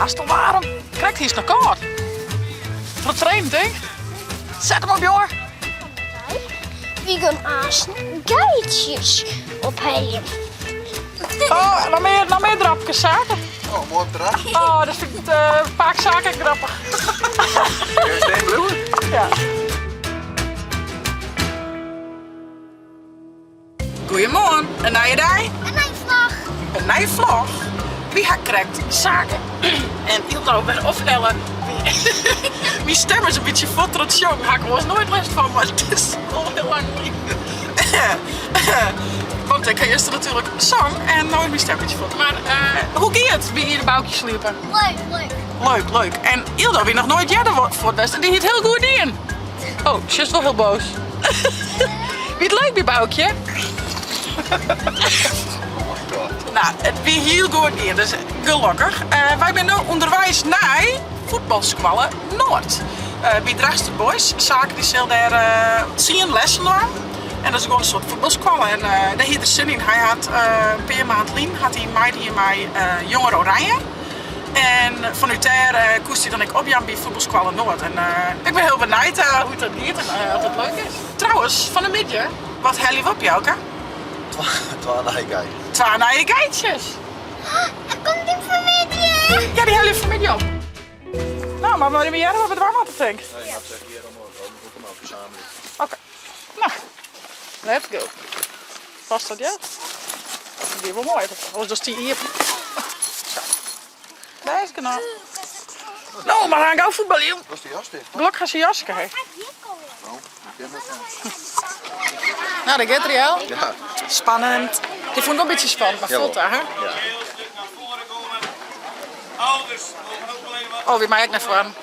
Hast al waarm? Krekt hiest noch kâld. Troch trainen, tink. Set him op, jonge. Wy gean aansten geitsjes opheljen. Oh, noch mear, noch mear drapkes, Sake. Oh, moai drap. Oh, dat fynt uh, pake Sake ek grappich. Kun je steen bliuwe? Ja. Goeiemoarn, in nije dei. In nije vlog. In nije vlog. Wy ha krekt Sake en Ildo wer ophelle. Myn stim is in bytsje fuort troch it sjongen. Ha ik oars noait lêst fan, mar it is al hiel lang lyn. Want ik ha juster natuerlik song en no is myn stim in bytsje fuort. Mar hoe gie it by yn Boukje sliepen? Leuk, leuk. Leuk, leuk. En Ildo wie noch noait earder fuort west en dy hie it hiel goed dien. Oh, sjochst wol hiel boas. Wie it leuk by Boukje? Nou, it wie hiel goed gien, dus gelokkich. Eh, wy binne no ûnderweis nei fuotbalskoalle Noord. Eh, by Drachtster Boys. Sake dy sil dêr eh, tsien lessen dwaan. En dat is gewoan in soart fuotbalskoalle. En dêr hie er sin yn. Hy hat in pear maand lyn hat hy meidien mei Jonger Oranje. En fanút dêr koest dy dan ek opjaan by fuotbalskoalle Noord. En ik bin hiel benijd hoe't dat giet en oft it leuk is. Trouwens, fan 'e middei, wat helje we op Jouke? Twa nije geitjes. Twa nije geitsjes! Er komt in fanmiddei! Ja, dy helje we fanmiddei op. No, mar we hearre wat we dwaan moatte tink. Nee, je moat zeggen hjir omhoog, om hem verzamelen. Oké. No, let's go. Past dat, ja? Dat wie wol moai. Oars dochst dy iepen. Zo. Bêst genôch. No, mar dan gau fuotbalje, jong. Dat is de jas dicht. Gelokkich ha se jaske, hè. No, Nou, daar gaat Riel. Ja. Spannend. Die vond ik wel een beetje spannend, maar voelt dat, hè? Ja. Oh, wie mij ek nei foaren.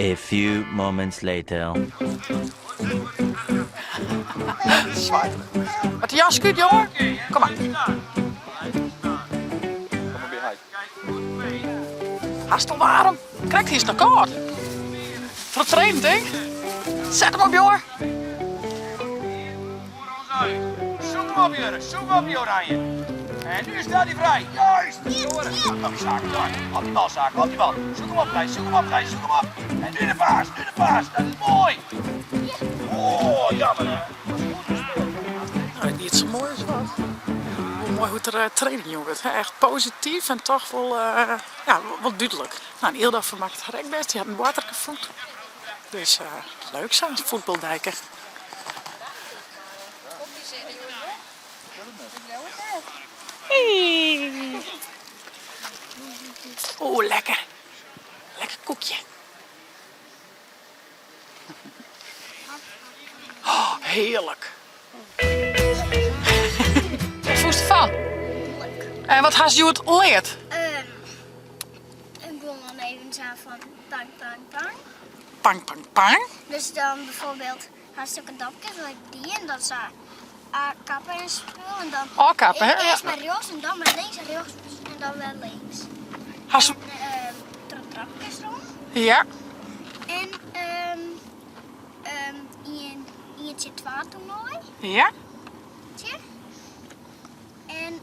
A few moments later. Wat de jas út, jongen? Kom mar. Hast al waarm? Krekt hiest noch kâld. Troch it trainen, tink. Set him op, jongen. Zoek hem op, Jurre. Zoek hem op, die oranje. En nu staat hij vrij. Juist. Door. Op die zaak. Door. Op die bal, zaak. Op die bal. Zoek hem op, Gijs. Zoek hem op, Gijs. Zoek hem op. En nu de paas. Nu de paas. Dat is mooi. Oh, jammer hè. Dat is goed gespeeld. Nou, it giet sa moai as wat. Wol moai hoe't er training jûn wurdt. Echt posityf en toch wol, ja, wol dúdlik. Nou, en Ilda fermakket har ek bêst. Dy hat in boarterke fûn. Dus leuk sa, fuotbaldijke. Hey. Oeh, lekker. Lekker koekje. Oh, hearlik. Wat fûnst derfan? Leuk. En wat hast hjoed leard? Ik wol dan even sa fan pang, pang, pang. Pang, pang, pang? Dus dan bijvoorbeeld hast ook een dopje like die en dan sa kappen en spul en dan Ôfkappe, hè? Earst mei rjochts en dan mei links en rjochts en dan wer links. Hast En troch trapkes rûn. Ja. En ien, ien tsjin twa toernoai. Ja. Tje. En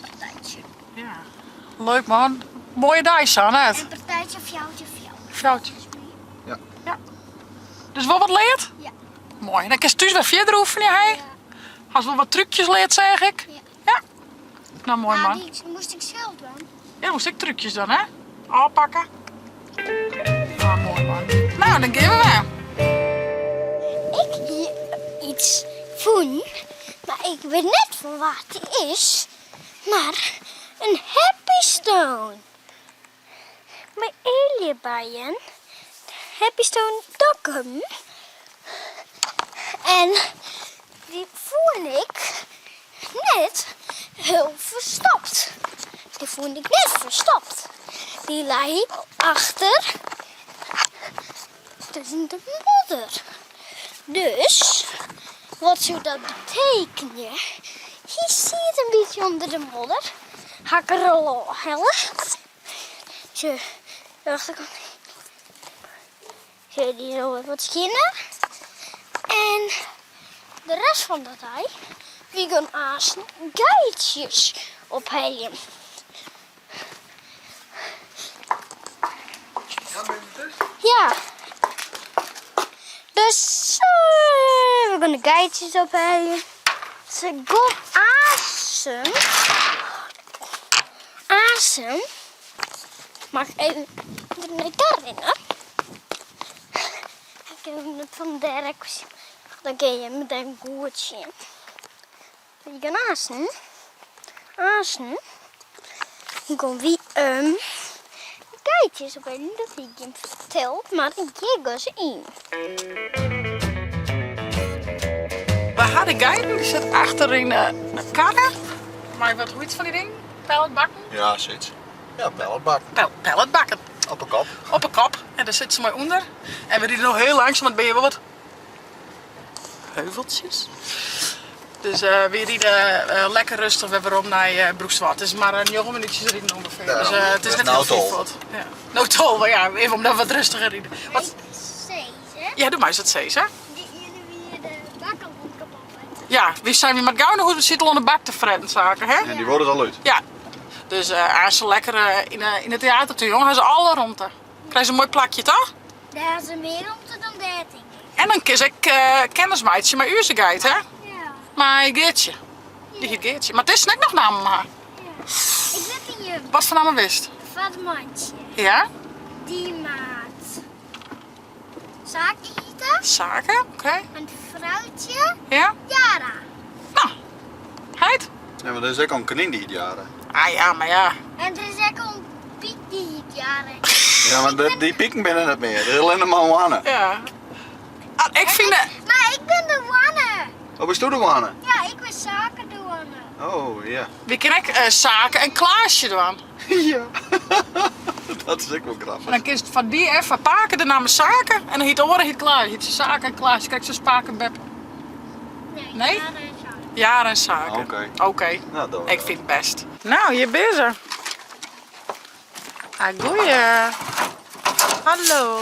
partijtsje. Ja. Leuk man. Moaie dei sa, net? En partijtsje fjouwer tsjin fjouwer. Fjouwer tsjin. Ja. Ja. Dus wol wat leard? Ja. Moai. Dan kinst thús wer fierder oefenje, hè? Ja. Hast wol wat trúkjes leard, seach ik? Ja. Ja. Nou, moai man. Die moast ik sels dwaan. Ja, moast ek trúkjes dwaan, hè? Ôfpakke. Ah, moai man. Nou, dan gean we wer. Ik hie iets fûn, mar ik wit net fan wa't it is, mar in happy stone. Mei ealjebijen, happy stone Dokkum. En dy fûn ik net hiel ferstopt. Dy fûn ik net ferstopt. Dy lei achter tusken de modder. Dus wat soe dat betekenje? Hy siet in bytsje ûnder de modder. Ha ik er al ôfhelle. Sjoch, de achterkant. Sjoch, dy is alwer wat skjinner. En de rest fan de dei, wy gean aansten geitsjes opheljen. Ja. Dus we gean de geitsjes opheljen. Se gaan aansten. Aansten. Mag ik even nei ta rinne? Ik kin it fan dêr ek sjen. Dan kinne je meteen goed sjen. Wy gean aansten. Aansten. Gean wy um, geitjes opheljen. Dat hie ik jim ferteld, mar hjir gean se yn. We ha de geiten, dy sit achter yn de karre. Mei wat, hoe hjit fan dy dingen? Palletbakken? Ja, sayts. Ja, palletbakken. Palletbakken. Op 'e kop. Op 'e kop. En dêr sitte se mei ûnder. En we ride no hiel langsum, want binne hjir wol wat heuveltsjes. Dus wy ride lekker rêstich wer werom nei Broekswâld. It is mar njoggen minútsjes riden ûngefear. Dus it is net hiel fier fuort. Ja. No 12, ja, even omdat we wat rêstiger ride. Wat? Ja, do meist dat sizze. Dy iene wie de bak al wat kapot. Ja, wy seinen wy moatte gau nei hûs, we sitte al oan de bak te fretten saken, hè? En dy wurde al út. Ja. Dus as se lekker yn de teatertún, jong, ha se alle romte. Krije se in moai plakje, toch? Dêr ha se mear romte dan dêr, tink ik. En dan kin se ek kennis meitsje mei ús geit, hè? Ja. Mei Geertsje. Dy hiet Geertsje. Mar dizze ek noch nammen ha. Ja. Ik wit ien. Wat foar namme witst? Foar it mantsje. Ja? Dy moat Sake hite. Sake, oké. En it froutje. Ja? Jara. No, heit. Ja, mar der is ek al in konyn dy hiet Jara. Ah ja, mar ja. En der is ek al in pyk dy hiet Jara. Ja, mar dy piken binne net mear. Der is allinne mar in hoanne. Ja. Ah, ik fyn de... Mar ik bin de hoanne. Oh, bisto de hoanne? Ja, ik bin Sake de hoanne. Oh, ja. Wy kinne ek Sake en Klaasje dwaan. Ja, dat is ek wol grappich. En dan kinst foar dy en foar pake de namme Sake en dan hiet de oare hiet Klaas. Hiet se Sake en Klaas, krekt sa as pake en beppe. Nee? Jara en Sake. Jara en Sake. Oké. Oké. Nou, doe Ik fyn it bêst. No, hjir binne se. Ah, goeie. Hallo.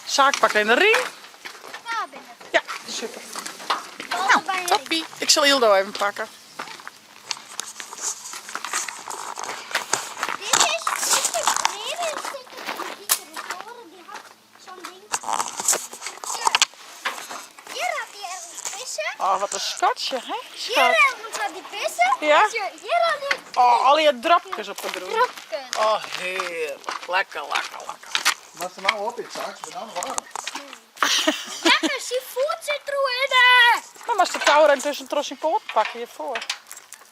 Sake pakt even de riem. Ja, super. Nou, toppie. Ik sil Ildo even pakke. Dit is, dit is weer een stukje computer. Die had zo'n ding. Hier had hij ergens pissen. Oh, wat in skatsje, hè? Hier Skat. ergens had hij pissen. Ja? Hier had hij Oh, al die drapkes op de grond. dropjes. Oh, heerlijk. Lekker, lekker, lekker. Moatst der nou op, Sake, se binne nou noch waarm. Lekker, zijn voet zit erin. Dan moatst de touwen tusken troch syn poat pakke hjirfoar.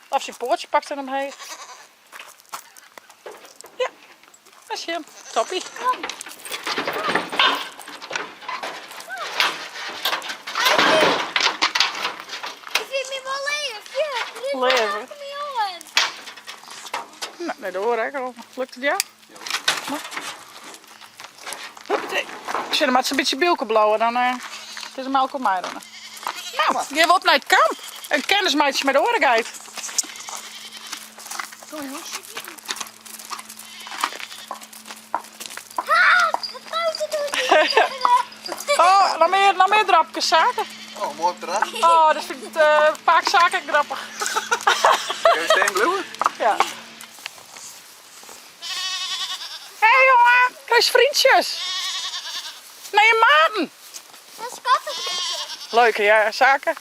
Of syn poatsje pakt en omheech. Ja, dat is him. Toppie. Kom. Ik fyn my wol leaf. Ja, Leaf. my oan. Nou, nee, dat hoor ik al. Lukt it jou? Ja. Huppatee. Sjoch, dan moat se in bytsje by elkoar bliuwe, dan it is melk op my rûn. No, gean we op nei it kamp en kennis meitsje mei de oare geit. Kom jongens. Oh, noch mear, noch mear drapkes, Sake. Oh, moai op terras. Oh, dat fynt uh, pake Sake ek grappich. Kun je stean bliuwe? Ja. Hé jongen, krijst vriendjes. Nee, je maten. Dat is kattenvriendje. Leuk hè, ja, Sake?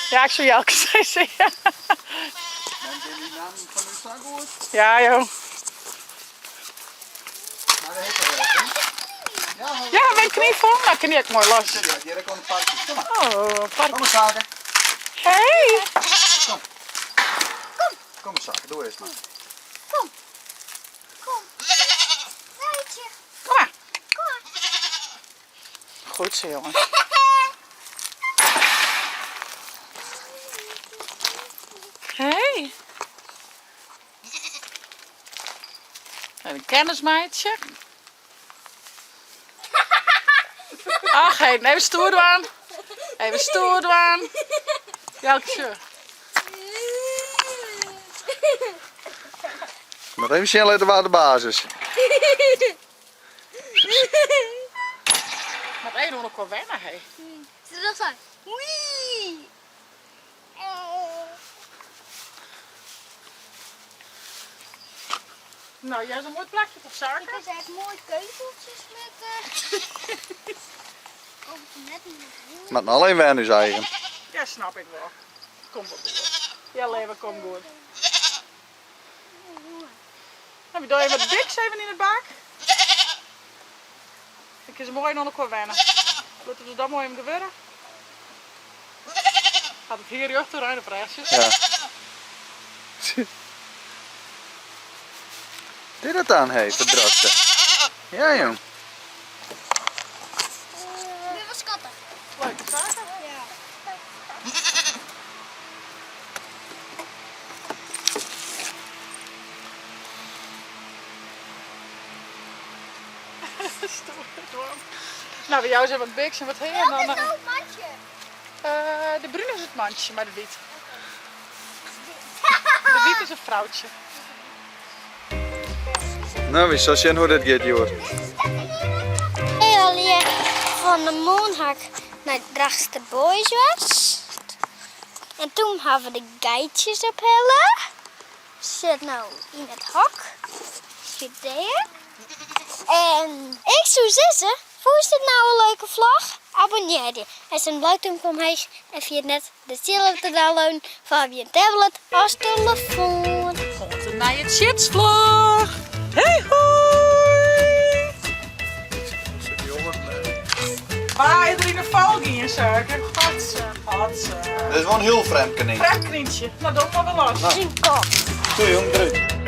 Ja, ik soe Jelke sizze, ja. En binne dy nammen fan ús sa goed? Ja, joh. Maar dat heet al wel, hè? Ja, Ja, ben ik knyn fûn? Nou, kin dy ek moai los. Ja, hjir ek oan it parkje. Kom mar. Oh, park. Kom mar, Sake. Hey! Kom. Kom mar, Sake. Doe earst mar. Kom. Kom. Meidje. Kom mar. Kom maar. Goed zo, jongen. Hey. Even kennis meitsje. Ach, hey, even stoer dwaan. Even stoer dwaan. Jelke, Mar even sjen litte wa't de baas is. even oan elkoar wenne, hé. Ze dat zo. Wee! Nou, jij is een mooi plakje op zaken. Ik heb echt mooie keuteltjes met. Komt net niet met Maar alleen wij nu eigen. Ja, snap ik wel. Komt wel goed. Ja, leven, kom goed. Nou, we doen even wat diks even in het bak. Ik is mooi nog elkaar wennen. Laten we dat mooi even gebeuren. Gaat het hier jeugd doorheen op reisjes? Ja. Dit het aan, hé, verdrasten. Ja, jong. Dit was schattig. Leuke zaken. Ja. Stoer, dwang. Nou, bij jou zijn wat biks en wat heen. En Welk dan, is nou het mandje? de brune is het mandje, maar de wit. De wit is een vrouwtje. Nou, wie zal zien hoe dat gaat, joh. Hey, al van de Moonhak naar Drachtster Boys was. En toen hebben we de geitjes ophellen. Zit nou in het hok. Zit daar. En ik zou zeggen, vond je dit nou een leuke vlog? Abonneer je. En zijn blauw omheen en via net de zelf te downloaden van je tablet als telefoon. Tot naar je chitsvlog. Hey hoi! Waar is er in de val ging, suiker? Godse, godse. Dat is wel een heel vreemd konijn. Vreemd konijntje. Nou, doe maar wel los. Zien kop. Doei, jong, druk.